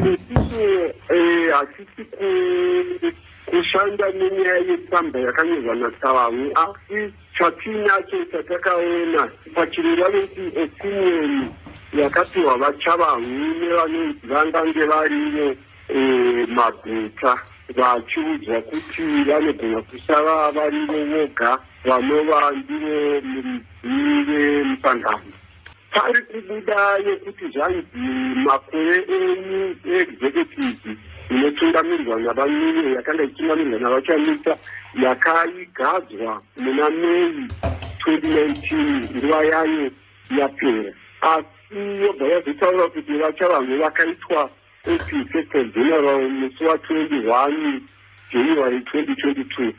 Zvino isusu hatisi kushanda nenyaya yetsamba yakanyorwa naTshabangu, asi chatiinacho chatakaona pachirongwa nekuti opinion yakapiwa vaTshabangu nevanonzi vangange varivo magweta vachiudzwa kuti vanogona kusava varivo voga vanova ndivo muridzi vemusangano. Pari kubuda yekuti zvanzi makore enyu eexecutive inotungamirirwa naVaNcube, yakanga ichitungamirirwa naVaChamisa, yakaigadzwa muna May 2019, nguva yayo yapera, asi yobva yazotaura kuti VaTshabangu vakaitwa acting secretary general musi wa21 January 2022.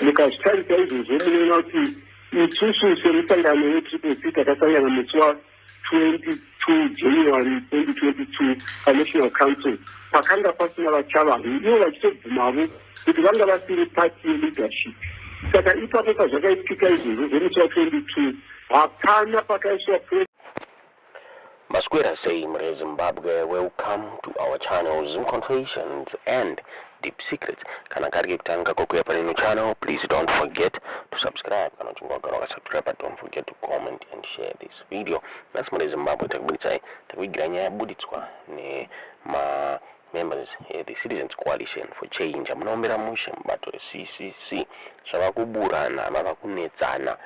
Mukazvitarisa izvozvo, munoona kuti isusu semusangano weTriple C takasangana musi wa22 January 2022 paNational Council. Pakanga pasina vaTshabangu, ivo vachitobvumavo kuti vanga vasiri party yeleadership. Saka ipapo pazvakaitika izvozvo zvemusi wa22, hapana pakaiswa. Maswera sei mureZimbabwe? Welcome to our channel, Zoom Confessions and Deep Secrets. Kana kari kekutanga kokuya panino channel, please don't forget to subscribe. Kana uchinge wagara wakasubscribe, don't forget to comment and share this video. Nhasi mureZimbabwe takubuditsai, takuigira nyaya yabuditswa nema members the Citizens Coalition for Change. Munoomera mushe mubato reCCC, zvava kuburana, vava kunetsana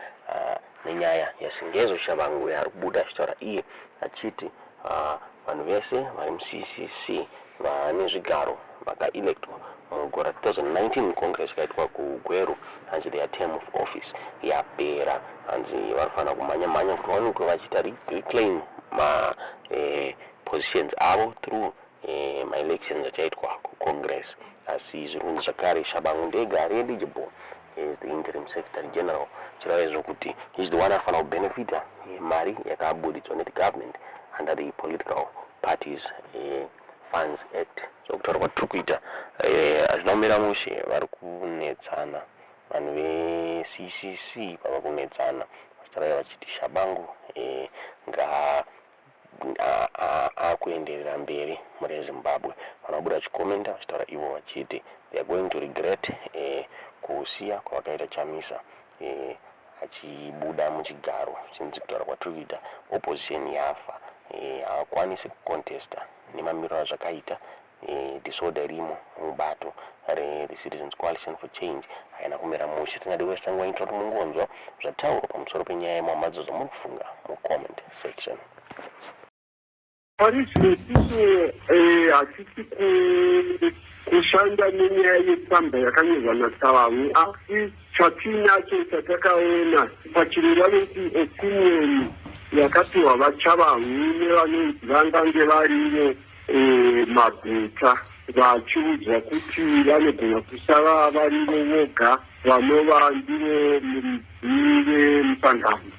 nenyaya yaSengezo Tshabangu yaari kubuda achitaura iye achiti vanhu vese vari muCCC vane zvigaro vakaelectwa mugore ra2019 congress ikaitwa kuGweru, hanzi their term of office yapera, hanzi vanofanira kumhanya-mhanya kuti vaonekwe vachiita reclaim ma positions avo through maelections achaitwa kucongress. Asi zviri kunzi zvakare Tshabangu ndega ari eligible as the interim secretary general, chireva izvo kuti he's the one anofanira kubenefita mari yakabuditswa nethe government under the Political Parties Funds Act. So kutaura kwatiri kuita, hazvina kumira mushe, vari kunetsana vanhu veCCC, vava kunetsana vachitaura vachiti Tshabangu nga akuenderera mberi mureZimbabwe. Vanhu vabuda vachikomenda vachitaura ivo vachiti they are going to regret kusiya kwavakaita Chamisa achibuda muchigaro. Chinzi kutaura kwatiri kuita, opposition yafa, havakwanisi kucontesta nemamiriro azvakaita. Disorder irimo mubato rethe Citizens Coalition for Change haina kumira mushe. Tingadi waste nguva, inoita kuti mungonzwa zvataurwa pamusoro penyaya yemuhamadzo zvamuri kufunga mucomment section. Pari zvino isusu hatisi kushanda nenyaya yetsamba yakanyorwa naTshabangu, asi chatiinacho chatakaona pachirongwa nekuti opinion yakapiwa vaTshabangu nevanonzi vangange varivo magweta vachiudzwa kuti vanogona kusava varivo voga vanova ndivo muridzi vemusangano.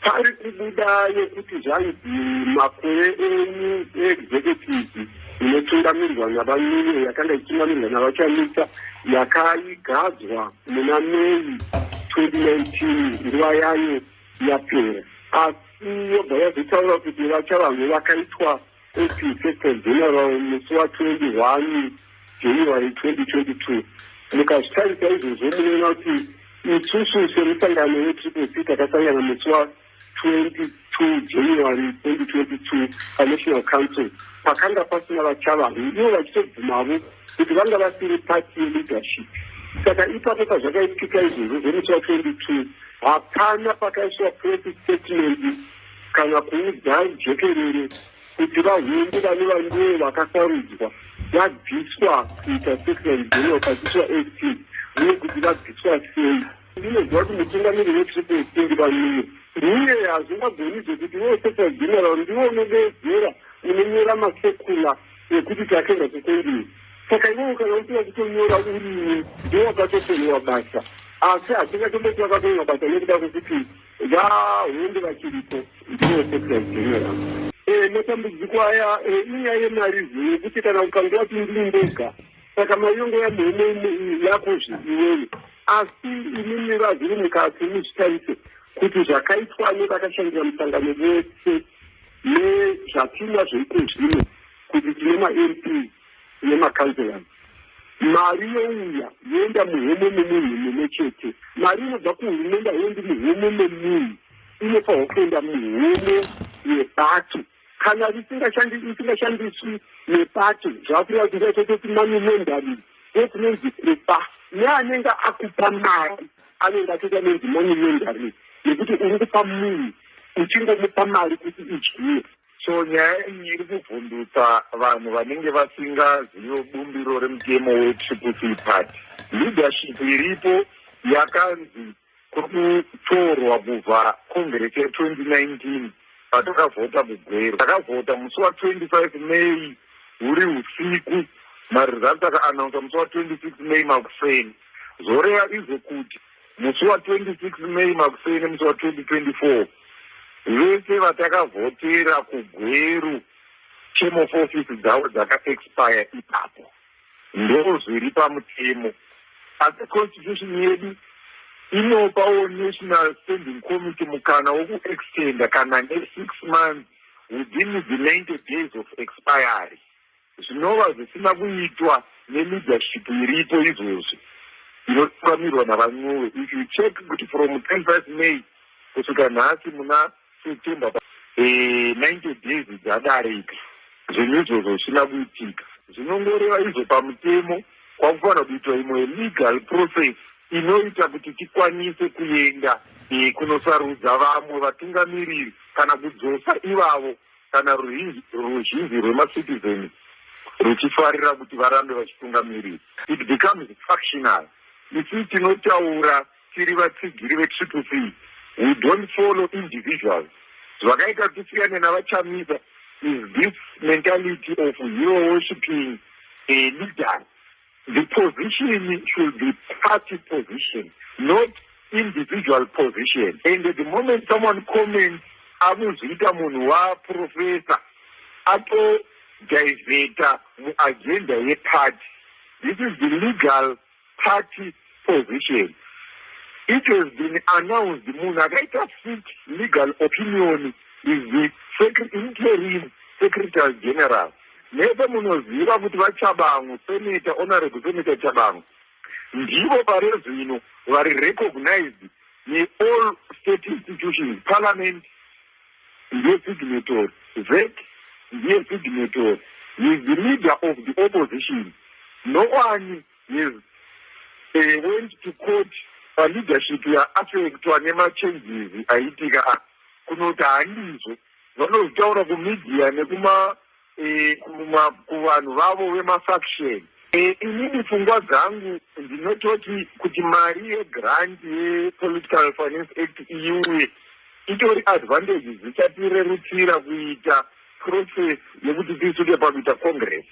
Pari kubuda yekuti zvanzi makore enyu eexecutive inotungamirirwa naVaNcube, yakanga ichitungamirirwa naVaChamisa, yakaigadzwa muna May 2019, nguva yayo yapera, asi yobva yazotaura kuti vaTshabangu vakaitwa acting secretary general musi wa21 January 2022. Mukazvitarisa izvozvo, munoona kuti isusu semusangano weTriple C takasangana musi wa22 January 2022 paNational Council. Pakanga pasina vaTshabangu, ivo vachitobvumavo kuti vanga vasiri party yeleadership. Saka ipapo pazvakaitika izvozvo zvemusi wa22, hapana pakaiswa press statement kana kuudza jekerere kuti VaHwende vanova ndivo vakasarudzwa vabviswa kuita secretary general pachiiswa act, uye kuti vabviswa sei. Ndinoziva kuti mutungamiri weTriple C ndiVaNcube, uye hazvingagoni zvekuti ivo secretary general ndivo unodedzera, unonyora macircular ekuti takaenda kucongress. Saka ivovo kana usina kutonyora urini, ndiwo wakatokonewa basa, asi hatingatomboti vakakonewa basa nekuda kwekuti VaHwende vachiripo ndivo secretary general. Matambudziko aya inyaya yemari yekuti kana ukange wati ndiri ndega, saka mari yonge yamuhomwe yako zviiwewe. Asi imimi vazviri mukati muzvitarise kuti zvakaitwa nevakashandira musangano vose nezvatinazvo iko zvino kuti tine maMP. Yemacouncillors, mari youya yoenda muhomwe memunhu mumwe chete. Mari inobva kuhurumende haiendi muhomwe memunhu, inofanirwa kuenda muhomwe yebato. Kana isingashandiswi nebato, zvakureva kuti ngaitototi money laundering. Ndokunonzi kuba. Neanenge akupa mari anenge atoita nonzi money laundering, nekuti uri kupa munhu, uchingomupa mari kuti idyiwe. So nyaya iyi iri kuvhundutsa vanhu vanenge vasingazivi bumbiro remutemo weTriple C Party. Leadership iripo yakanzi kuri kutorwa kubva congress ye2019 patakavhota kuGweru. Takavhota musi wa25 May huri usiku, maresults akaannounsa musi wa26 May makuseni. Zoreva izvo kuti musi wa26 May makuseni, musi wa2024, vese vatakavhotera kuGweru, term of office dzavo dzakaexpire ipapo. Ndo zviri pamutemo, asi constitution yedu inopawo National Standing Committee mukana wokuextenda kana ne6 months within the 90 days of expiry, zvinova zvisina kuitwa neleadership iripo izvozvi inotungamirwa navaNcube. If you check kuti from 25 May kusvika nhasi muna September, 90 days dzadarika, zvinhu izvozvo zvisina kuitika. Zvinongoreva izvo pamutemo kwakufanira kuitwa imwe legal process inoita kuti tikwanise kuenda kunosarudza vamwe vatungamiriri kana kudzosa ivavo, kana ruzhinji rwemacitizens ruchifarira kuti varambe vachitungamirira. It becomes factional. Isu tinotaura tiri vatsigiri veTriple C. We don't follow individuals. Zvakaita tisiyane navaChamisa is this mentality of hero worshiping a leader. The position should be party position, not individual position. And the moment someone comments akuzviita munhu waprofesa, atodivheta muagenda yeparty. This is the legal party position. It has been announced. Munhu akaita seek legal opinion is the interim secretary general. Nese munoziva kuti vaTshabangu, Senator, Honorable Senator Tshabangu, ndivo pari zvino vari recognized neall state institutions. Parliament ndiye signatory, ZEC ndiye signatory. He is the leader of the opposition. No one has went to court paleadership yaaffectwa nemachanges aitika a kunoti handizvo. Vanozvitaura kumedia nekuma kuvanhu vavo vemafaction. Inini pfungwa dzangu ndinototi kuti mari yegrant yePolitical Finance Act iuye itori advantage, dzichatirerutsira kuita process yekuti tisvike pakuita congress.